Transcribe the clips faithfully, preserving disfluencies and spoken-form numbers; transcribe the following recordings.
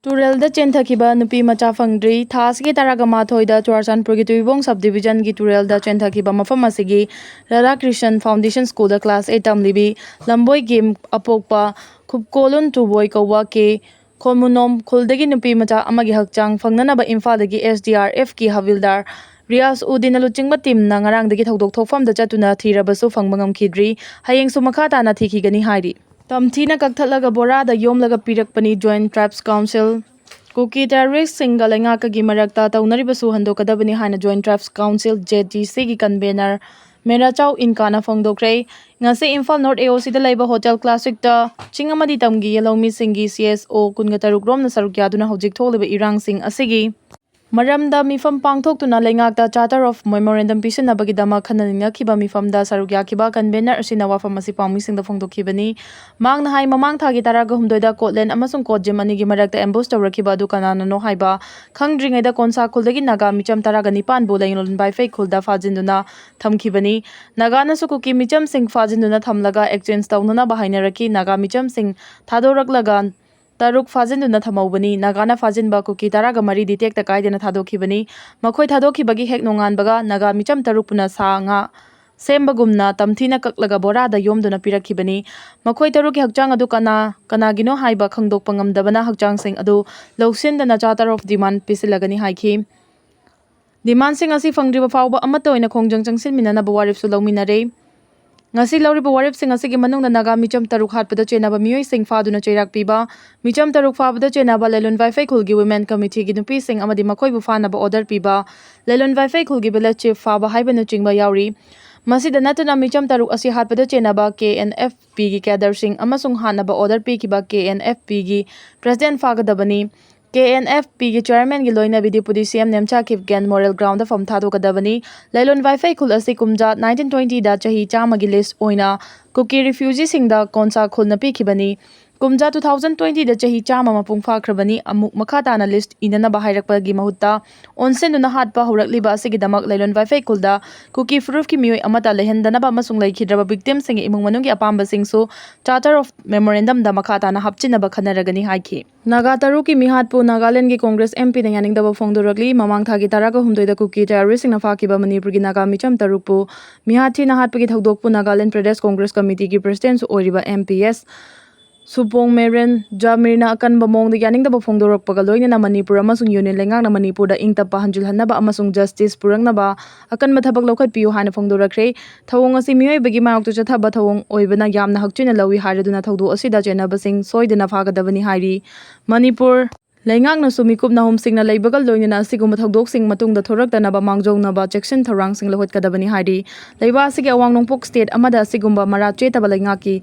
ꯇꯨꯔꯦꯜꯗ ꯆꯦꯟꯊꯈꯤꯕ ꯅꯨꯄꯤ ꯃꯆꯥ ꯐꯪꯗ꯭ꯔꯤ꯫ ꯊꯥ ꯑꯁꯤꯒꯤ ꯇꯔꯥꯒ ꯃꯥꯊꯣꯏꯗ ꯆꯨꯔꯥꯆꯥꯟꯄꯨꯔꯒꯤ ꯇꯨꯏꯕꯣꯡ ꯁꯕ ꯗꯤꯕꯤꯖꯟꯒꯤ ꯇꯨꯔꯦꯜꯗ ꯆꯦꯟꯊꯈꯤꯕ ꯃꯐꯝ ꯑꯁꯤꯒꯤ ꯔꯥꯙꯥꯀ꯭ꯔꯤꯁꯟ ꯐꯥꯎꯟꯗꯦꯁꯟ ꯁ꯭ꯀꯨꯜꯗ ꯀ꯭ꯂꯥꯁ ꯑꯩꯠ ꯇꯝꯂꯤꯕꯤ ꯂꯝꯕꯣꯏꯒꯤ ꯑꯄꯣꯛꯄ ꯈꯨꯞꯀꯣꯂꯨꯟ ꯇꯨꯕꯣꯏ ꯀꯧꯕ ꯀꯦ ꯈꯣꯃꯨꯅꯣꯝ ꯈꯨꯜꯗꯒꯤ ꯅꯨꯄꯤ ꯃꯆꯥ ꯑꯃꯒꯤ ꯍꯛꯆꯥꯡ ꯐꯪꯅꯅꯕ ꯏꯝꯐꯥꯜꯗꯒꯤ ꯑꯦꯁ ꯗꯤ ꯑꯥꯔ ꯑꯦꯐꯀꯤ ꯍꯕꯤꯜꯗꯥꯔ ꯔꯤꯌꯥꯖ ꯎꯗꯤꯟꯅ ꯂꯨꯆꯤꯡꯕ ꯇꯤꯝꯅ ꯉꯔꯥꯡꯗꯒꯤ ꯊꯧꯗꯣꯛ ꯊꯣꯛꯐꯝꯗ ꯆꯠꯇꯨꯅ ꯊꯤꯔꯕꯁꯨ ꯐꯪꯕ ꯉꯝꯈꯤꯗ꯭ꯔꯤ꯫ ꯍꯌꯦꯡꯁꯨ ꯃꯈꯥ ꯇꯥꯅ ꯊꯤꯈꯤꯒꯅꯤ ꯍꯥꯏꯔꯤ꯫ ꯇꯝꯊꯤꯅ ꯀꯛꯊꯠꯂꯒ ꯕꯣꯔꯥꯗ ꯌꯣꯝꯂꯒ ꯄꯤꯔꯛꯄꯅꯤ Joint Tribes Council꯫ ꯀꯨꯀꯤ ꯇꯦꯔꯣꯔꯤꯁꯁꯤꯡꯒ ꯂꯩꯉꯥꯛꯀꯒꯤ ꯃꯔꯛꯇ ꯇꯧꯅꯔꯤꯕꯁꯨ ꯍꯟꯗꯣꯛꯀꯗꯕꯅꯤ ꯍꯥꯏꯅ Joint Tribes Council, J T ꯁꯤꯒꯤ ꯀꯟꯚꯦꯅꯔ ꯃꯦꯔꯥꯆꯥꯎ ꯏꯟꯀꯥꯅ ꯐꯣꯡꯗꯣꯛꯈ꯭ꯔꯦ꯫ ꯉꯁꯤ ꯏꯝꯐꯥꯜ ꯅꯣꯔꯠ ꯑꯦ ꯑꯣ ꯁꯤꯗ ꯂꯩꯕ ꯍꯣꯇꯦꯜ ꯀ꯭ꯂꯥꯁꯤꯛꯇ ꯆꯤꯡ ꯑꯃꯗꯤ ꯇꯝꯒꯤ ꯌꯦꯜꯍꯧꯃꯤꯁꯤꯡꯒꯤ ꯁꯤ ꯑꯦꯁ ꯑꯣ ꯀꯨꯟꯒ ꯇꯔꯨꯛ ꯔꯣꯝꯅ ꯁꯔꯨꯛ ꯌꯥꯗꯨꯅ ꯍꯧꯖꯤꯛ ꯊꯣꯛꯂꯤꯕ ꯏꯔꯥꯡꯁꯤꯡ ꯑꯁꯤꯒꯤ ꯃꯔꯝꯗ ꯃꯤꯐꯝ ꯄꯥꯡꯊꯣꯛꯇꯨꯅ ꯂꯩꯉꯥꯛꯇ Charter of Memorandum ꯄꯤꯁꯤꯟꯅꯕꯒꯤꯗꯃꯛ ꯈꯟꯅ ꯅꯩꯅꯈꯤꯕ ꯃꯤꯐꯝꯗ ꯁꯔꯨꯛ ꯌꯥꯈꯤꯕ ꯀꯟꯚꯦꯅꯔ ꯑꯁꯤꯅ ꯋꯥꯐꯝ ꯑꯁꯤ ꯄꯥꯎꯃꯤꯁꯤꯡꯗ ꯐꯣꯡꯗꯣꯛꯈꯤꯕꯅꯤ꯫ ꯃꯍꯥꯛꯅ ꯍꯥꯏ, ꯃꯃꯥꯡ ꯊꯥꯒꯤ ꯇꯔꯥꯒ ꯍꯨꯝꯗꯣꯏꯗ ꯀꯣꯠꯂꯦꯟ ꯑꯃꯁꯨꯡ ꯀꯣꯠꯖꯤꯝ ꯑꯅꯤꯒꯤ ꯃꯔꯛꯇ ꯑꯦꯝꯕꯨꯁ ꯇꯧꯔꯛꯈꯤꯕ ꯑꯗꯨ ꯀꯅꯥꯅꯅꯣ ꯍꯥꯏꯕ ꯈꯪꯗ꯭ꯔꯤꯉꯩꯗ ꯀꯣꯟꯁꯥ ꯈꯨꯜꯗꯒꯤ ꯅꯥꯒꯥ ꯃꯤꯆꯝ ꯇꯔꯥꯒ ꯅꯤꯄꯥꯟꯕꯨ ꯂꯩꯂꯣꯟ ꯚꯥꯏꯐꯩ ꯈꯨꯜꯗ ꯐꯥꯖꯤꯟꯗꯨꯅ ꯊꯝꯈꯤꯕꯅꯤ꯫ ꯅꯥꯒꯥꯅꯁꯨ ꯀꯨꯀꯤ ꯃꯤꯆꯝꯁꯤꯡ ꯐꯥꯖꯤꯟꯗꯨꯅ ꯊꯝꯂꯒ exchange ꯇꯧꯅꯅꯕ ꯍꯥꯏꯅꯔꯛꯈꯤ꯫ ꯅꯥꯒꯥ ꯃꯤꯆꯝꯁꯤꯡ ꯊꯥꯗꯣꯔꯛꯂꯒ ꯇꯔꯨꯛ ꯐꯥꯖꯤꯟꯗꯨꯅ ꯊꯝꯍꯧꯕꯅꯤ꯫ ꯅꯥꯒꯥꯅ ꯐꯥꯖꯤꯟꯕ ꯀꯨꯀꯤ ꯇꯔꯥꯒ ꯃꯔꯤꯗꯤ ꯇꯦꯛꯇ ꯀꯥꯏꯗꯅ ꯊꯥꯗꯣꯛꯈꯤꯕꯅꯤ꯫ ꯃꯈꯣꯏ ꯊꯥꯗꯣꯛꯈꯤꯕꯒꯤ ꯍꯦꯛ ꯅꯣꯡꯉꯥꯟꯕꯒ ꯅꯥꯒꯥ ꯃꯤꯆꯝ ꯇꯔꯨꯛ ꯄꯨꯅ ꯁꯥ ꯉꯥ ꯁꯦꯝꯕꯒꯨꯝꯅ ꯇꯝꯊꯤꯅ ꯀꯛꯂꯒ ꯕꯣꯔꯥꯗ ꯌꯣꯝꯗꯨꯅ ꯄꯤꯔꯛꯈꯤꯕꯅꯤ꯫ ꯃꯈꯣꯏ ꯇꯔꯨꯛꯀꯤ ꯍꯛꯆꯥꯡ ꯑꯗꯨ ꯀꯅꯥ ꯀꯅꯥꯒꯤꯅꯣ ꯍꯥꯏꯕ ꯈꯪꯗꯣꯛꯄ ꯉꯝꯗꯕꯅ ꯍꯛꯆꯥꯡꯁꯤꯡ ꯑꯗꯨ ꯂꯧꯁꯤꯟꯗꯅ Charter of Demand ꯄꯤꯁꯤꯜꯂꯒꯅꯤ ꯍꯥꯏꯈꯤ꯫ ꯗꯤꯃꯥꯟꯁꯤꯡ ꯑꯁꯤ ꯐꯪꯗ꯭ꯔꯤꯕ ꯐꯥꯎꯕ ꯑꯃꯠꯇ ꯑꯣꯏꯅ ꯈꯣꯡꯖꯪ ꯆꯪꯁꯤꯟꯃꯤꯟꯅꯅꯕ ꯋꯥꯔꯦꯞꯁꯨ ꯂꯧꯃꯤꯟꯅꯔꯦ꯫ ꯉꯁꯤ ꯂꯧꯔꯤꯕ ꯋꯥꯔꯦꯞꯁꯤꯡ ꯑꯁꯤꯒꯤ ꯃꯅꯨꯡꯗ ꯅꯥꯒꯥ ꯃꯤꯆꯝ ꯇꯔꯨꯛ ꯍꯥꯠꯄꯗ ꯆꯦꯟꯅꯕ ꯃꯤꯑꯣꯏꯁꯤꯡ ꯐꯥꯗꯨꯅ ꯆꯩꯔꯥꯛ ꯄꯤꯕ, ꯃꯤꯆꯝ ꯇꯔꯨꯛ ꯐꯥꯕꯗ ꯆꯦꯟꯅꯕ ꯂꯩꯂꯣꯟ ꯚꯥꯏꯐꯩ ꯈꯨꯜꯒꯤ Women Committeeꯒꯤ ꯅꯨꯄꯤꯁꯤꯡ ꯑꯃꯗꯤ ꯃꯈꯣꯏꯕꯨ ꯐꯥꯅꯕ order ꯄꯤꯕ, ꯂꯩꯂꯣꯟ ꯚꯥꯏꯐꯩ ꯈꯨꯜꯒꯤ village chief ꯐꯥꯕ ꯍꯥꯏꯕꯅꯆꯤꯡꯕ ꯌꯥꯎꯔꯤ꯫ ꯃꯁꯤꯗ ꯅꯠꯇꯅ ꯃꯤꯆꯝ ꯇꯔꯨꯛ ꯑꯁꯤ ꯍꯥꯠꯄꯗ ꯆꯦꯟꯅꯕ ꯀꯦ ꯑꯦꯟ ꯑꯦꯐ ꯄꯤꯒꯤ cadreꯁꯤꯡ ꯑꯃꯁꯨꯡ ꯍꯥꯠꯅꯕ order ꯄꯤꯈꯤꯕ ꯀꯦ ꯑꯦꯟ ꯑꯦꯐ ꯄꯤꯒꯤ president ꯐꯥꯒꯗꯕꯅꯤ꯫ ꯀꯦ ꯑꯦꯟ ꯑꯦꯐ ꯄꯤꯒꯤ chairmanꯒꯤ ꯂꯣꯏꯅꯕꯤ Deputy C M Nemcha ꯈꯤꯞꯒꯦꯟ Morel groundꯗ ꯐꯝ ꯊꯥꯗꯣꯛꯀꯗꯕꯅꯤ꯫ ꯂꯩꯂꯣꯟ ꯚꯥꯏꯐꯩ ꯈꯨꯜ ꯑꯁꯤ ꯀꯨꯝꯖꯥ nineteen twentyꯗ ꯆꯍꯤ ꯆꯥꯝꯃꯒꯤ list ꯑꯣꯏꯅ ꯀꯨꯀꯤ refugeeꯁꯤꯡꯗ ꯀꯣꯟꯁꯥ ꯈꯨꯜꯅ ꯄꯤꯈꯤꯕꯅꯤ꯫ ꯀꯨꯝꯖꯥ two thousand twenty ꯗ ꯆꯍꯤ ꯆꯥꯝꯃ ꯃꯄꯨꯡ ꯐꯥꯈ꯭ꯔꯕꯅꯤ꯫ ꯑꯃꯨꯛ ꯃꯈꯥ ꯇꯥꯅ ꯂꯤꯁ꯭ꯠ ꯏꯅꯅꯕ ꯍꯥꯏꯔꯛꯄꯒꯤ ꯃꯍꯨꯠꯇ ꯑꯣꯟꯁꯤꯟꯗꯨꯅ ꯍꯥꯠꯄ ꯍꯧꯔꯛꯂꯤꯕ ꯑꯁꯤꯒꯤꯗꯃꯛ ꯂꯩꯂꯣꯟ ꯋꯥꯏꯐꯩ ꯈꯨꯜꯗ ꯀꯨꯀꯤ ꯐꯨꯔꯨꯞꯀꯤ ꯃꯤꯑꯣꯏ ꯑꯃꯠꯇ ꯂꯩꯍꯟꯗꯅꯕ ꯑꯃꯁꯨꯡ ꯂꯩꯈꯤꯗ꯭ꯔꯕ ꯚꯤꯛꯇꯤꯝꯁꯤꯡꯒꯤ ꯏꯃꯨꯡ ꯃꯅꯨꯡꯒꯤ ꯑꯄꯥꯝꯕꯁꯤꯡꯁꯨ Charter of Memorandum ꯗ ꯃꯈꯥ ꯇꯥꯅ ꯍꯥꯞꯆꯤꯟꯅꯕ ꯈꯟꯅꯔꯒꯅꯤ ꯍꯥꯏꯈꯤ꯫ ꯅꯥꯒꯥ ꯇꯔꯨꯛꯀꯤ ꯃꯤꯍꯥꯠꯄꯨ ꯅꯥꯒꯥꯂꯦꯟꯗꯒꯤ ꯀꯣꯡꯒ꯭ꯔꯦꯁ M P ꯅ ꯌꯥꯅꯤꯡꯗꯕ ꯐꯣꯡꯗꯣꯔꯛꯂꯤ꯫ ꯃꯃꯥꯡ ꯊꯥꯒꯤ ꯇꯔꯥꯒ ꯍꯨꯝꯗꯣꯏꯗ ꯀꯨꯀꯤ terrorist ꯁꯤꯡꯅ ꯐꯥꯈꯤꯕ ꯃꯅꯤꯄꯨꯔꯒꯤ ꯅꯥꯒꯥ ꯃꯤꯆꯝ ꯇꯔꯨꯛꯄꯨ ꯃꯤꯍꯥꯠ ꯊꯤꯅ ꯍꯥꯠꯄꯒꯤ ꯊꯧꯗꯣꯛꯄꯨ ꯅꯥꯒꯥꯂꯦꯟꯗ ꯄ꯭ꯔꯗꯦꯁ ꯀꯣꯡꯒ꯭ꯔꯦꯁ ꯀꯃꯤꯇꯤꯒꯤ president ꯁꯨ ꯑꯣꯏꯔꯤꯕ M P S ꯁꯨꯄꯣꯡ ꯃꯦꯔꯦꯟ ꯖꯥꯃꯤꯔꯅ ꯑꯀꯟꯕ ꯃꯑꯣꯡꯗ ꯌꯥꯅꯤꯡꯗꯕ ꯐꯣꯡꯗꯣꯔꯛꯄꯒ ꯂꯣꯏꯅꯅ ꯃꯅꯤꯄꯨꯔ ꯑꯃꯁꯨꯡ ꯌꯨꯅꯤꯌꯟ ꯂꯩꯉꯥꯛꯅ ꯃꯅꯤꯄꯨꯔꯗ ꯏꯪ ꯇꯞꯄ ꯍꯟꯖꯤꯜꯍꯟꯅꯕ ꯑꯃꯁꯨꯡ justice ꯄꯨꯔꯛꯅꯕ ꯑꯀꯟꯕ ꯊꯕꯛ ꯂꯧꯈꯠꯄꯤꯌꯨ ꯍꯥꯏꯅ ꯐꯣꯡꯗꯣꯔꯛꯈ꯭ꯔꯦ꯫ ꯊꯧꯑꯣꯡ ꯑꯁꯤ ꯃꯤꯑꯣꯏꯕꯒꯤ ꯃꯥꯌꯣꯛꯇ ꯆꯠꯊꯕ ꯊꯧꯑꯣꯡ ꯑꯣꯏꯕꯅ ꯌꯥꯝꯅ ꯍꯛꯆꯤꯟꯅ ꯂꯧꯏ ꯍꯥꯏꯔꯗꯨꯅ ꯊꯧꯗꯣꯛ ꯑꯁꯤꯗ ꯆꯦꯟꯅꯕꯁꯤꯡ ꯁꯣꯏꯗꯅ ꯐꯥꯒꯗꯕꯅꯤ ꯍꯥꯏꯔꯤ꯫ ꯃꯅꯤꯄꯨꯔ ꯂꯩꯉꯥꯛꯅꯁꯨ ꯃꯤꯀꯨꯞ ꯅꯍꯨꯝꯁꯤꯡꯅ ꯂꯩꯕꯒ ꯂꯣꯏꯅꯅ ꯑꯁꯤꯒꯨꯝꯕ ꯊꯧꯗꯣꯛꯁꯤꯡ ꯃꯇꯨꯡꯗ ꯊꯣꯔꯛꯇꯅꯕ ꯃꯥꯡꯖꯧꯅꯕ ꯆꯦꯛꯁꯤꯟ ꯊꯧꯔꯥꯡꯁꯤꯡ ꯂꯧꯈꯠꯀꯗꯕꯅꯤ ꯍꯥꯏꯔꯤ꯫ ꯂꯩꯕꯥꯛ ꯑꯁꯤꯒꯤ ꯑꯋꯥꯡ ꯅꯣꯡꯄꯣꯛ state ꯑꯃꯗ ꯑꯁꯤꯒꯨꯝꯕ ꯃꯔꯥ ꯆꯦꯠꯇꯕ ꯂꯩꯉꯥꯛꯀꯤ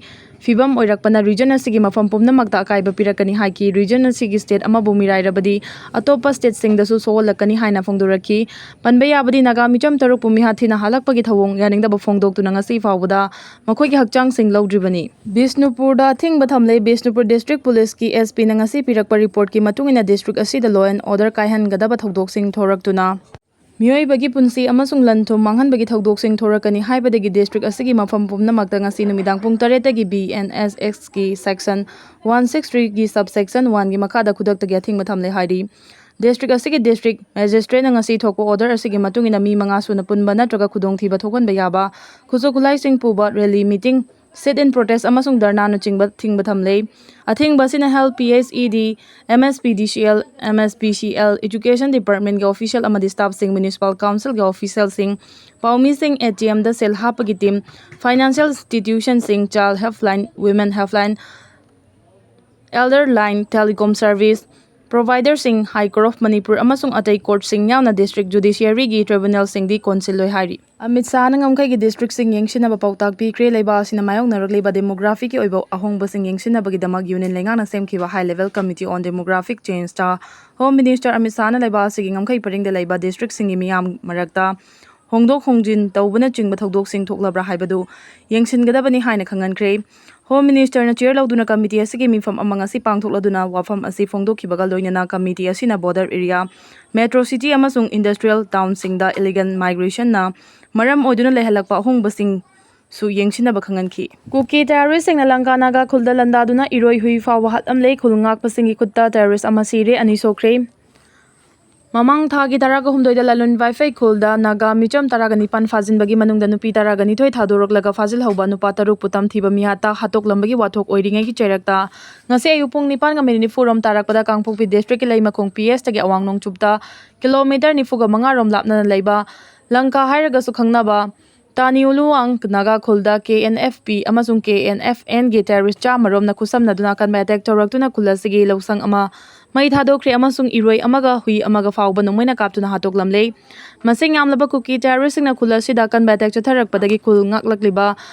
ꯐꯤꯕꯝ ꯑꯣꯏꯔꯛꯄꯅ region ꯑꯁꯤꯒꯤ ꯃꯐꯝ ꯄꯨꯝꯅꯃꯛꯇ ꯑꯀꯥꯏꯕ ꯄꯤꯔꯛꯀꯅꯤ ꯍꯥꯏꯈꯤ꯫ Region ꯑꯁꯤꯒꯤ state ꯑꯃꯕꯨ ꯃꯤꯔꯥꯏꯔꯕꯗꯤ ꯑꯇꯣꯞꯄ state ꯁꯤꯡꯗꯁꯨ ꯁꯣꯛꯍꯜꯂꯛꯀꯅꯤ ꯍꯥꯏꯅ ꯐꯣꯡꯗꯣꯔꯛꯈꯤ꯫ ꯄꯟꯕ ꯌꯥꯕꯗꯤ ꯅꯥꯒꯥ ꯃꯤꯆꯝ ꯇꯔꯨꯛꯄꯨ ꯃꯤꯍꯥꯠ ꯊꯤꯅ ꯍꯥꯠꯂꯛꯄꯒꯤ ꯊꯧꯑꯣꯡ ꯌꯥꯅꯤꯡꯗꯕ ꯐꯣꯡꯗꯣꯛꯇꯨꯅ ꯉꯁꯤ ꯐꯥꯎꯕꯗ ꯃꯈꯣꯏꯒꯤ ꯍꯛꯆꯥꯡꯁꯤꯡ ꯂꯧꯗ꯭ꯔꯤꯕꯅꯤ꯫ ꯕꯤꯁꯅꯨꯄꯨꯔꯗ ꯑꯊꯤꯡꯕ ꯊꯝꯂꯦ꯫ ꯕꯤꯁꯅꯨꯄꯨꯔ district police ꯀꯤ S P ꯅ ꯉꯁꯤ ꯄꯤꯔꯛꯄ report ꯀꯤ ꯃꯇꯨꯡ ꯏꯟꯅ district ꯑꯁꯤꯗ law and order ꯀꯥꯏꯍꯟꯒꯗꯕ ꯊꯧꯗꯣꯛꯁꯤꯡ ꯊꯣꯔꯛꯇꯨꯅ ꯃꯤꯑꯣꯏꯕꯒꯤ ꯄꯨꯟꯁꯤ ꯑꯃꯁꯨꯡ ꯂꯟ ꯊꯨꯝ ꯃꯥꯡꯍꯟꯕꯒꯤ ꯊꯧꯗꯣꯛꯁꯤꯡ ꯊꯣꯔꯛꯀꯅꯤ ꯍꯥꯏꯕꯗꯒꯤ district ꯑꯁꯤꯒꯤ ꯃꯐꯝ ꯄꯨꯝꯅꯃꯛꯇ ꯉꯁꯤ ꯅꯨꯃꯤꯗꯥꯡ ꯄꯨꯡ ꯇꯔꯦꯠꯇꯒꯤ B N S X ꯀꯤ section one six three ꯒꯤ subsection one ꯒꯤ ꯃꯈꯥꯗ ꯈꯨꯗꯛꯇꯒꯤ ꯑꯊꯤꯡꯕ ꯊꯝꯂꯦ ꯍꯥꯏꯔꯤ꯫ District ꯑꯁꯤꯒꯤ district magistrate ꯅ ꯉꯁꯤ ꯊꯣꯛꯄ order ꯑꯁꯤꯒꯤ ꯃꯇꯨꯡ ꯏꯟꯅ ꯃꯤ ꯃꯉꯥ ꯁꯨꯅ ꯄꯨꯟꯕ ꯅꯠꯇ꯭ꯔꯒ ꯈꯨꯗꯣꯡꯊꯤꯕ ꯊꯣꯛꯍꯟꯕ ꯌꯥꯕ ꯈꯨꯠꯁꯨ ꯈꯨꯠꯂꯥꯏꯁꯤꯡ ꯄꯨꯕ rally, meeting, sit in protest ꯑꯃꯁꯨꯡ ꯙꯔꯅꯥꯅꯆꯤꯡꯕ ꯊꯤꯡꯕ ꯊꯝꯂꯦ꯫ ꯑꯊꯤꯡꯕ ꯑꯁꯤꯅ health, P H E D, M S P D C L, M S P C L, education department ꯀꯤ official ꯑꯃꯗꯤ staff ꯁꯤꯡ, municipal council ꯒꯤ official ꯁꯤꯡ, ꯄꯥꯎꯃꯤꯁꯤꯡ, A T M ꯗ ꯁꯦꯜ ꯍꯥꯞꯄꯒꯤ team, financial institution ꯁꯤꯡ, child helpline, women helpline, elder line, telecom service provider ꯁꯤꯡ, High Court of Manipur ꯑꯃꯁꯨꯡ ꯑꯇꯩ court ꯁꯤꯡ ꯌꯥꯎꯅ district judiciary ꯒꯤ tribunal ꯁꯤꯡꯗꯤ ꯀꯣꯟꯁꯤꯜꯂꯣꯏ ꯍꯥꯏꯔꯤ꯫ ꯑꯃꯤꯠ ꯁꯥꯍꯅ ꯉꯝꯈꯩꯒꯤ district ꯁꯤꯡ ꯌꯦꯡꯁꯤꯟꯅꯕ ꯄꯥꯎꯇꯥꯛ ꯄꯤꯈ꯭ꯔꯦ꯫ ꯂꯩꯕꯥꯛ ꯑꯁꯤꯅ ꯃꯥꯌꯣꯛꯅꯔꯛꯂꯤꯕ demographic ꯀꯤ ꯑꯣꯏꯕ ꯑꯍꯣꯡꯕꯁꯤꯡ ꯌꯦꯡꯁꯤꯟꯅꯕꯒꯤꯗꯃꯛ union ꯂꯩꯉꯥꯛꯅ ꯁꯦꯝꯈꯤꯕ High Level Committee on Demographic Change ꯇ Home Minister ꯑꯃꯤꯠ ꯁꯥꯍꯅ ꯂꯩꯕꯥꯛ ꯑꯁꯤꯒꯤ ꯉꯝꯈꯩ ꯄꯔꯤꯡꯗ ꯂꯩꯕ district ꯁꯤꯡꯒꯤ ꯃꯤꯌꯥꯝ ꯃꯔꯛꯇ ꯍꯣꯡꯗꯣꯛ ꯍꯣꯡꯖꯤꯟ ꯇꯧꯕꯅꯆꯤꯡꯕ ꯊꯧꯗꯣꯛꯁꯤꯡ ꯊꯣꯛꯂꯕ꯭ꯔꯥ ꯍꯥꯏꯕꯗꯨ ꯌꯦꯡꯁꯤꯟꯒꯗꯕꯅꯤ ꯍꯥꯏꯅ ꯈꯪꯍꯟꯈ꯭ꯔꯦ꯫ ꯍꯣꯝ ꯃꯤꯅꯤꯁꯇꯔꯅ ꯆꯤꯌꯔ ꯂꯧꯗꯨꯅ ꯀꯃꯤꯇꯤ ꯑꯁꯤꯒꯤ ꯃꯤꯐꯝ ꯑꯃ ꯉꯁꯤ ꯄꯥꯡꯊꯣꯛꯂꯗꯨꯅ ꯋꯥꯐꯝ ꯑꯁꯤ ꯐꯣꯡꯗꯣꯛꯈꯤꯕꯒ ꯂꯣꯏꯅꯅ ꯀꯃꯤꯇꯤ ꯑꯁꯤꯅ ꯕꯣꯔꯗꯔ ꯑꯦꯔꯤꯌꯥ, ꯃꯦꯇ꯭ꯔꯣ ꯁꯤꯇꯤ ꯑꯃꯁꯨꯡ ꯏꯟꯗꯁꯇ꯭ꯔꯤꯌꯦꯜ ꯇꯥꯎꯟꯁꯤꯡꯗ ꯏꯂꯤꯒꯦꯜ ꯃꯥꯏꯒ꯭ꯔꯦꯁꯟꯅ ꯃꯔꯝ ꯑꯣꯏꯗꯨꯅ ꯂꯩꯍꯜꯂꯛꯄ ꯑꯍꯣꯡꯕꯁꯤꯡꯁꯨ ꯌꯦꯡꯁꯤꯟꯅꯕ ꯈꯪꯍꯟꯈꯤ꯫ ꯀꯨꯀꯤ ꯇꯦꯔꯣꯔꯤꯁꯁꯤꯡꯅ ꯂꯪꯀꯥ ꯅꯥꯒꯥ ꯈꯨꯜꯗ ꯂꯥꯟꯗꯥꯗꯨꯅ ꯏꯔꯣꯏ ꯍꯨꯏ ꯐꯥꯎꯕ ꯍꯥꯠꯂꯝꯂꯦ꯫ ꯈꯨꯜ ꯉꯥꯛꯄꯁꯤꯡꯒꯤ ꯈꯨꯠꯇ ꯇꯦꯔꯣꯔꯤꯁ ꯑꯃ ꯁꯤꯔꯦ, ꯑꯅꯤ ꯁꯣꯛꯈ꯭ꯔꯦ꯫ ꯃꯃꯥꯡ ꯊꯥꯒꯤ ꯇꯔꯥꯒ ꯍꯨꯝꯗꯣꯏꯗ ꯂꯥꯂꯨꯟ ꯋꯥꯏꯐꯩ ꯈꯨꯜꯗ ꯅꯥꯒꯥ ꯃꯤꯆꯝ ꯇꯔꯥꯒ ꯅꯤꯄꯥꯟ ꯐꯥꯖꯤꯟꯕꯒꯤ ꯃꯅꯨꯡꯗ ꯅꯨꯄꯤ ꯇꯔꯥꯒ ꯅꯤꯊꯣꯏ ꯊꯥꯗꯣꯔꯛꯂꯒ ꯐꯥꯖꯤꯜꯍꯧꯕ ꯅꯨꯄꯥ ꯇꯔꯨꯛꯄꯨ ꯇꯝꯊꯤꯕ ꯃꯤꯍꯥꯠꯇ ꯍꯥꯠꯇꯣꯛꯂꯝꯕꯒꯤ ꯋꯥꯊꯣꯛ ꯑꯣꯏꯔꯤꯉꯩꯒꯤ ꯆꯩꯔꯛꯇ ꯉꯁꯤ ꯑꯌꯨꯛ ꯄꯨꯡ ꯅꯤꯄꯥꯟꯒ ꯃꯤꯅꯤꯠ ꯅꯤꯐꯨꯔꯣꯝ ꯇꯥꯔꯛꯄꯗ ꯀꯥꯡꯄꯣꯛꯄꯤ ꯗꯤꯁꯇ꯭ꯔꯤꯛꯀꯤ ꯂꯩꯃꯈꯣꯡ ꯄꯤ ꯑꯦꯁꯇꯒꯤ ꯑꯋꯥꯡ ꯅꯣꯡꯆꯨꯞꯇ ꯀꯤꯂꯣꯃꯤꯇꯔ ꯅꯤꯐꯨꯒ ꯃꯉꯥꯔꯣꯝ ꯂꯥꯞꯅ ꯂꯩꯕ ꯂꯪꯀꯥ ꯍꯥꯏꯔꯒꯁꯨ ꯈꯪꯅꯕ ꯇꯥꯅꯤꯎꯂꯨꯋꯥꯡ ꯅꯥꯒꯥ ꯈꯨꯜꯗ ꯀꯦ ꯑꯦꯟ ꯑꯦꯐ ꯄꯤ ꯑꯃꯁꯨꯡ ꯀꯦ ꯑꯦꯟ ꯑꯦꯐ ꯑꯦꯟꯒꯤ ꯇꯦꯔꯣꯔꯤꯁ ꯆꯥꯝꯃꯔꯣꯝꯅ ꯈꯨꯠꯁꯝꯅꯗꯨꯅ ꯑꯀꯟꯕ ꯑꯦꯇꯦꯛ ꯇꯧꯔꯛꯇꯨꯅ ꯈꯨꯜ ꯑꯁꯤꯒꯤ ꯂꯧꯁꯪ ꯑꯃ ꯃꯩ ꯊꯥꯗꯣꯛꯈ꯭ꯔꯦ ꯑꯃꯁꯨꯡ ꯏꯔꯣꯏ ꯑꯃꯒ ꯍꯨꯏ ꯑꯃꯒ ꯐꯥꯎꯕ ꯅꯣꯡꯃꯩꯅ ꯀꯥꯞꯇꯨꯅ ꯍꯥꯠꯇꯣꯛꯂꯝꯂꯦ꯫ ꯃꯁꯤꯡ ꯌꯥꯝꯂꯕ ꯀꯨꯀꯤ ꯇꯦꯔꯣꯔꯤꯁꯁꯤꯡꯅ ꯈꯨꯜ ꯑꯁꯤꯗ ꯑꯀꯟꯕ ꯑꯦꯇꯦꯛ ꯆꯠꯊꯔꯛꯄꯗꯒꯤ ꯈꯨꯜ ꯉꯥꯛꯂꯛꯂꯤꯕ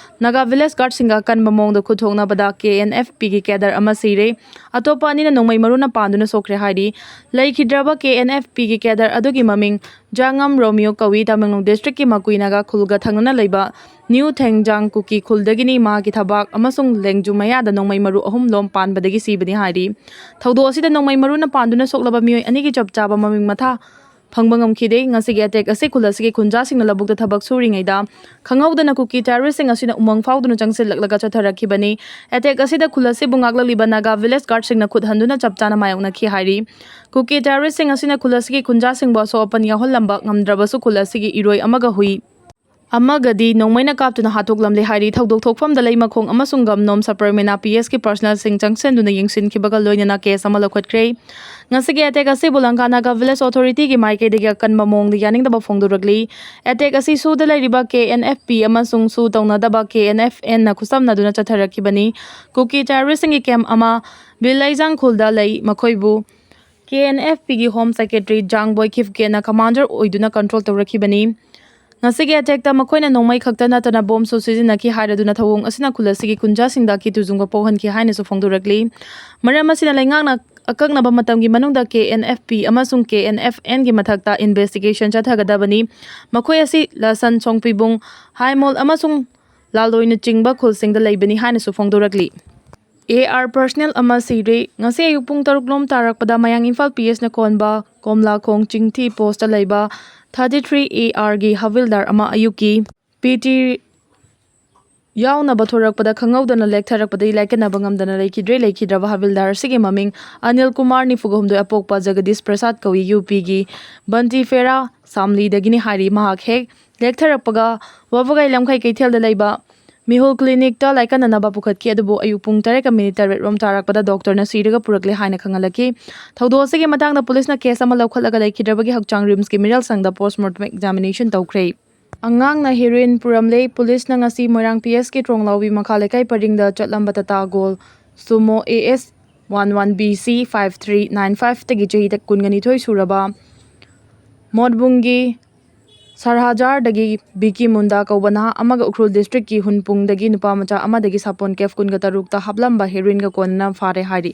ꯅꯥꯒꯥ ꯚꯤꯂꯦꯖ ꯒꯥꯔꯗꯁꯤꯡꯒ ꯑꯀꯟꯕ ꯃꯑꯣꯡꯗ ꯈꯨꯠ ꯊꯣꯛꯅꯕꯗ ꯀꯦ ꯑꯦꯟ ꯑꯦꯐ ꯄꯤꯒꯤ ꯀꯦꯗꯔ ꯑꯃ ꯁꯤꯔꯦ꯫ ꯑꯇꯣꯞꯄ ꯑꯅꯤꯅ ꯅꯣꯡꯃꯩ ꯃꯔꯨꯅ ꯄꯥꯟꯗꯨꯅ ꯁꯣꯛꯈ꯭ꯔꯦ ꯍꯥꯏꯔꯤ꯫ ꯂꯩꯈꯤꯗ꯭ꯔꯕ ꯀꯦ ꯑꯦꯟ ꯑꯦꯐ ꯄꯤꯒꯤ ꯀꯦꯗꯔ ꯑꯗꯨꯒꯤ ꯃꯃꯤꯡ ꯖꯥꯉꯝ ꯔꯣꯃꯤꯌꯣ ꯀꯧꯏ꯫ ꯇꯃꯦꯡꯂꯣꯡ ꯗꯤꯁꯇ꯭ꯔꯤꯛꯀꯤ ꯃꯀꯨꯏ ꯅꯥꯒꯥ ꯈꯨꯜꯒ ꯊꯪꯅꯅ ꯂꯩꯕ ꯅ꯭ꯌꯨ ꯊꯦꯡꯖꯥꯡ ꯀꯨꯀꯤ ꯈꯨꯜꯗꯒꯤꯅꯤ꯫ ꯃꯍꯥꯛꯀꯤ ꯊꯕꯥꯛ ꯑꯃꯁꯨꯡ ꯂꯦꯡꯖꯨꯝ ꯃꯌꯥꯗ ꯅꯣꯡꯃꯩ ꯃꯔꯨ ꯑꯍꯨꯝ ꯂꯣꯝ ꯄꯥꯟꯕꯗꯒꯤ ꯁꯤꯕꯅꯤ ꯍꯥꯏꯔꯤ꯫ ꯊꯧꯗꯣꯛ ꯑꯁꯤꯗ ꯅꯣꯡꯃꯩ ꯃꯔꯨꯅ ꯄꯥꯟꯗꯨꯅ ꯁꯣꯛꯂꯕ ꯃꯤꯑꯣꯏ ꯑꯅꯤꯒꯤ ꯆꯞ ꯆꯥꯕ ꯃꯃꯤꯡ ꯃꯊꯥ ꯐꯪꯕ ꯉꯝꯈꯤꯗꯦ꯫ ꯉꯁꯤꯒꯤ ꯑꯦꯇꯦꯛ ꯑꯁꯤ ꯈꯨꯜ ꯑꯁꯤꯒꯤ ꯈꯨꯟꯖꯥꯁꯤꯡꯅ ꯂꯧꯕꯨꯛꯇ ꯊꯕꯛ ꯁꯨꯔꯤꯉꯩꯗ ꯈꯪꯍꯧꯗꯅ ꯀꯨꯀꯤ ꯇꯦꯔꯣꯔꯤꯁꯁꯤꯡ ꯑꯁꯤꯅ ꯎꯃꯪ ꯐꯥꯎꯗꯨꯅ ꯆꯪꯁꯤꯜꯂꯛꯂꯒ ꯆꯠꯊꯔꯛꯈꯤꯕꯅꯤ꯫ ꯑꯦꯇꯦꯛ ꯑꯁꯤꯗ ꯈꯨꯜ ꯑꯁꯤꯕꯨ ꯉꯥꯛꯂꯛꯂꯤꯕ ꯅꯥꯒꯥ ꯚꯤꯂꯦꯖ ꯒꯥꯔꯗꯁꯤꯡꯅ ꯈꯨꯠ ꯍꯟꯗꯨꯅ ꯆꯞ ꯆꯥꯅ ꯃꯥꯌꯣꯛꯅꯈꯤ ꯍꯥꯏꯔꯤ꯫ ꯀꯨꯀꯤ ꯇꯦꯔꯣꯔꯤꯁꯁꯤꯡ ꯑꯁꯤꯅ ꯈꯨꯜ ꯑꯁꯤꯒꯤ ꯈꯨꯟꯖꯥꯁꯤꯡꯕꯨ ꯑꯁꯣꯛ ꯑꯄꯟ ꯌꯥꯎꯍꯜꯂꯝꯕ ꯉꯝꯗ꯭ꯔꯕꯁꯨ ꯈꯨꯜ ꯑꯁꯤꯒꯤ ꯏꯔꯣꯏ ꯑꯃꯒ ꯍꯨꯏ ꯑꯃꯒꯗꯤ ꯅꯣꯡꯃꯩꯅ ꯀꯥꯞꯇꯨꯅ ꯍꯥꯠꯇꯣꯛꯂꯝꯂꯦ ꯍꯥꯏꯔꯤ꯫ ꯊꯧꯗꯣꯛ ꯊꯣꯛꯐꯝꯗ ꯂꯩꯃꯈꯣꯡ ꯑꯃꯁꯨꯡ ꯒꯝꯅꯣꯝ ꯁꯄꯔꯃꯤꯅꯥ ꯄꯤ ꯑꯦꯁꯀꯤ ꯄꯔꯁꯅꯦꯜꯁꯤꯡ ꯆꯪꯁꯤꯟꯗꯨꯅ ꯌꯦꯡꯁꯤꯟꯈꯤꯕꯒ ꯂꯣꯏꯅꯅ ꯀꯦꯁ ꯑꯃ ꯂꯧꯈꯠꯈ꯭ꯔꯦ꯫ ꯉꯁꯤꯒꯤ ꯑꯦꯇꯦꯛ ꯑꯁꯤꯕꯨ ꯂꯪꯀꯥ ꯅꯥꯒꯥ ꯚꯤꯂꯦꯖ ꯑꯣꯊꯣꯔꯤꯇꯤꯒꯤ ꯃꯥꯏꯀꯩꯗꯒꯤ ꯑꯀꯟꯕ ꯃꯑꯣꯡꯗ ꯌꯥꯅꯤꯡꯗꯕ ꯐꯣꯡꯗꯣꯔꯛꯂꯤ꯫ ꯑꯦꯇꯦꯛ ꯑꯁꯤ ꯁꯨꯗ ꯂꯩꯔꯤꯕ ꯀꯦ ꯑꯦꯟ ꯑꯦꯐ ꯄꯤ ꯑꯃꯁꯨꯡ ꯁꯨ ꯇꯧꯅꯗꯕ ꯀꯦ ꯑꯦꯟ ꯑꯦꯐ ꯑꯦꯟꯅ ꯈꯨꯠꯁꯝꯅꯗꯨꯅ ꯆꯠꯊꯔꯛꯈꯤꯕꯅꯤ꯫ ꯀꯨꯀꯤ ꯇꯦꯔꯣꯔꯤꯁꯁꯤꯡꯒꯤ ꯀꯦꯝꯞ ꯑꯃ ꯕꯤꯂꯩꯖꯥꯡ ꯈꯨꯜꯗ ꯂꯩ꯫ ꯃꯈꯣꯏꯕꯨ ꯀꯦ ꯑꯦꯟ ꯑꯦꯐ ꯄꯤꯒꯤ ꯍꯣꯝ ꯁꯦꯀ꯭ꯔꯦꯇꯔꯤ ꯖꯥꯡꯕꯣꯏ ꯈꯤꯐꯀꯦꯅ ꯀꯃꯥꯟꯗꯔ ꯑꯣꯏꯗꯨꯅ ꯀꯟꯇ꯭ꯔꯣꯜ ꯇꯧꯔꯛꯈꯤꯕꯅꯤ꯫ ꯉꯁꯤꯒꯤ ꯑꯦꯇꯦꯛꯇ ꯃꯈꯣꯏꯅ ꯅꯣꯡꯃꯩ ꯈꯛꯇ ꯅꯠꯇꯅ ꯕꯣꯝꯁꯨ ꯁꯤꯖꯤꯟꯅꯈꯤ ꯍꯥꯏꯔꯗꯨꯅ ꯊꯧꯑꯣꯡ ꯑꯁꯤꯅ ꯈꯨꯜ ꯑꯁꯤꯒꯤ ꯈꯨꯟꯖꯥꯁꯤꯡꯗ ꯑꯀꯤ ꯇꯨꯖꯨꯡꯕ ꯄꯣꯛꯍꯟꯈꯤ ꯍꯥꯏꯅꯁꯨ ꯐꯣꯡꯗꯣꯔꯛꯂꯤ꯫ ꯃꯔꯝ ꯑꯁꯤꯅ ꯂꯩꯉꯥꯛꯅ ꯑꯀꯛꯅꯕ ꯃꯇꯝꯒꯤ ꯃꯅꯨꯡꯗ ꯀꯦ ꯑꯦꯟ ꯑꯦꯐ ꯄꯤ ꯑꯃꯁꯨꯡ ꯀꯦ ꯑꯦꯟ ꯑꯦꯐ ꯑꯦꯟꯒꯤ ꯃꯊꯛꯇ ꯏꯟꯚꯦꯁꯇꯤꯒꯦꯁꯟ ꯆꯠꯊꯒꯗꯕꯅꯤ꯫ ꯃꯈꯣꯏ ꯑꯁꯤ ꯂꯁꯟ, ꯁꯣꯡꯄꯤꯕꯨꯡ, ꯍꯥꯏꯃꯣꯜ ꯑꯃꯁꯨꯡ ꯂꯥꯜꯂꯣꯏꯅꯆꯤꯡꯕ ꯈꯨꯜꯁꯤꯡꯗ ꯂꯩꯕꯅꯤ ꯍꯥꯏꯅꯁꯨ ꯐꯣꯡꯗꯣꯔꯛꯂꯤ꯫ ꯑꯦ ꯑꯥꯔ ꯄꯔꯁꯅꯦꯜ ꯑꯃ ꯁꯤꯔꯦ꯫ ꯉꯁꯤ ꯑꯌꯨꯛ ꯄꯨꯡ ꯇꯔꯨꯛ ꯂꯣꯝ ꯇꯥꯔꯛꯄꯗ ꯃꯌꯥꯡ ꯏꯝꯐꯥꯜ ꯄꯤ ꯑꯦꯁꯅ ꯀꯣꯟꯕ ꯀꯣꯝꯂꯥꯈꯣꯡ ꯆꯤꯡꯊꯤ ꯄꯣꯁꯇ ꯂꯩꯕ ꯊꯥꯔꯇꯤ ꯊ꯭ꯔꯤ ꯑꯦ ꯑꯥꯔꯒꯤ ꯍꯥꯕꯤꯜꯗꯥꯔ ꯑꯃ ꯑꯌꯨꯛꯀꯤ ꯄꯤ ꯇꯤ ꯌꯥꯎꯅꯕ ꯊꯣꯔꯛꯄꯗ ꯈꯪꯍꯧꯗꯅ ꯂꯦꯛꯊꯔꯛꯄꯗꯒꯤ ꯂꯥꯏꯀꯠꯅꯕ ꯉꯝꯗꯅ ꯂꯩꯈꯤꯗ꯭ꯔꯦ꯫ ꯂꯩꯈꯤꯗ꯭ꯔꯕ ꯍꯥꯕꯤꯜꯗꯥꯔ ꯑꯁꯤꯒꯤ ꯃꯃꯤꯡ ꯑꯅꯤꯜ ꯀꯨꯃꯥꯔ, ꯅꯤꯐꯨꯒ ꯍꯨꯝꯗꯣꯏ ꯑꯄꯣꯛꯄ, ꯖꯒꯗꯤꯁ ꯄ꯭ꯔꯁꯥꯗ ꯀꯧꯏ, ꯌꯨ ꯄꯤꯒꯤ ꯕꯟꯇꯤꯐꯦꯔꯥ ꯁꯥꯝꯂꯤꯗꯒꯤꯅꯤ ꯍꯥꯏꯔꯤ꯫ ꯃꯍꯥꯛ ꯍꯦꯛ ꯂꯦꯛꯊꯔꯛꯄꯒ ꯋꯥꯕꯒꯥꯏ ꯂꯝꯈꯩ ꯀꯩꯊꯦꯜꯗ ꯂꯩꯕ ꯃꯤꯍꯨꯜ ꯀ꯭ꯂꯤꯅꯤꯛꯇ ꯂꯥꯏꯀꯠꯅꯅꯕ ꯄꯨꯈꯠꯈꯤ, ꯑꯗꯨꯕꯨ ꯑꯌꯨꯛ ꯄꯨꯡ ꯇꯔꯦꯠꯀ ꯃꯤꯅꯤꯠ ꯇꯔꯦꯠ ꯔꯣꯝ ꯇꯥꯔꯛꯄꯗ ꯗꯣꯛꯇꯔꯅ ꯁꯤꯔꯒ ꯄꯨꯔꯛꯂꯦ ꯍꯥꯏꯅ ꯈꯪꯍꯜꯂꯛꯈꯤ꯫ ꯊꯧꯗꯣꯛ ꯑꯁꯤꯒꯤ ꯃꯇꯥꯡꯗ ꯄꯨꯂꯤꯁꯅ ꯀꯦꯁ ꯑꯃ ꯂꯧꯈꯠꯂꯒ ꯂꯩꯈꯤꯗ꯭ꯔꯕꯒꯤ ꯍꯛꯆꯥꯡ ꯔꯤꯝꯁꯀꯤ ꯃꯤꯔꯦꯜ ꯁꯪꯗ ꯄꯣꯁꯃꯣꯔꯇꯦꯝ ꯑꯦꯛꯖꯥꯃꯤꯅꯦꯁꯟ ꯇꯧꯈ꯭ꯔꯦ꯫ ꯑꯉꯥꯡꯅ ꯍꯦꯔꯣꯏꯟ ꯄꯨꯔꯝꯂꯦ꯫ ꯄꯨꯂꯤꯁꯅ ꯉꯁꯤ ꯃꯣꯏꯔꯥꯡ ꯄꯤ ꯑꯦꯁꯀꯤ ꯇ꯭ꯔꯣꯡꯂꯥꯎꯕꯤ ꯃꯈꯥ ꯂꯩꯀꯥꯏ ꯄꯔꯤꯡꯗ ꯆꯠꯂꯝꯕ Tata gold Sumo A S one one B C five three nine ꯐꯥꯏꯚꯇꯒꯤ ꯆꯍꯤ ꯀꯨꯟꯒ ꯅꯤꯊꯣꯏ ꯁꯨꯔꯕ ꯃꯣꯠꯕꯨꯡꯒꯤ ꯁꯔꯍꯥꯖꯥꯔꯗꯒꯤ ꯕꯤꯀꯤ ꯃꯨꯟꯗꯥ ꯀꯧꯕ ꯅꯍꯥ ꯑꯃꯒ ꯎꯈ꯭ꯔꯨꯜ ꯗꯤꯁꯇ꯭ꯔꯤꯛꯀꯤ ꯍꯨꯟꯄꯨꯡꯗꯒꯤ ꯅꯨꯄꯥ ꯃꯆꯥ ꯑꯃꯗꯒꯤ ꯁꯥꯄꯣꯟ ꯀꯦꯐ ꯀꯨꯟꯒ ꯇꯔꯨꯛꯇ ꯍꯥꯞꯂꯝꯕ ꯍꯦꯔꯣꯏꯟꯒ ꯀꯣꯟꯅꯅ ꯐꯥꯔꯦ ꯍꯥꯏꯔꯤ꯫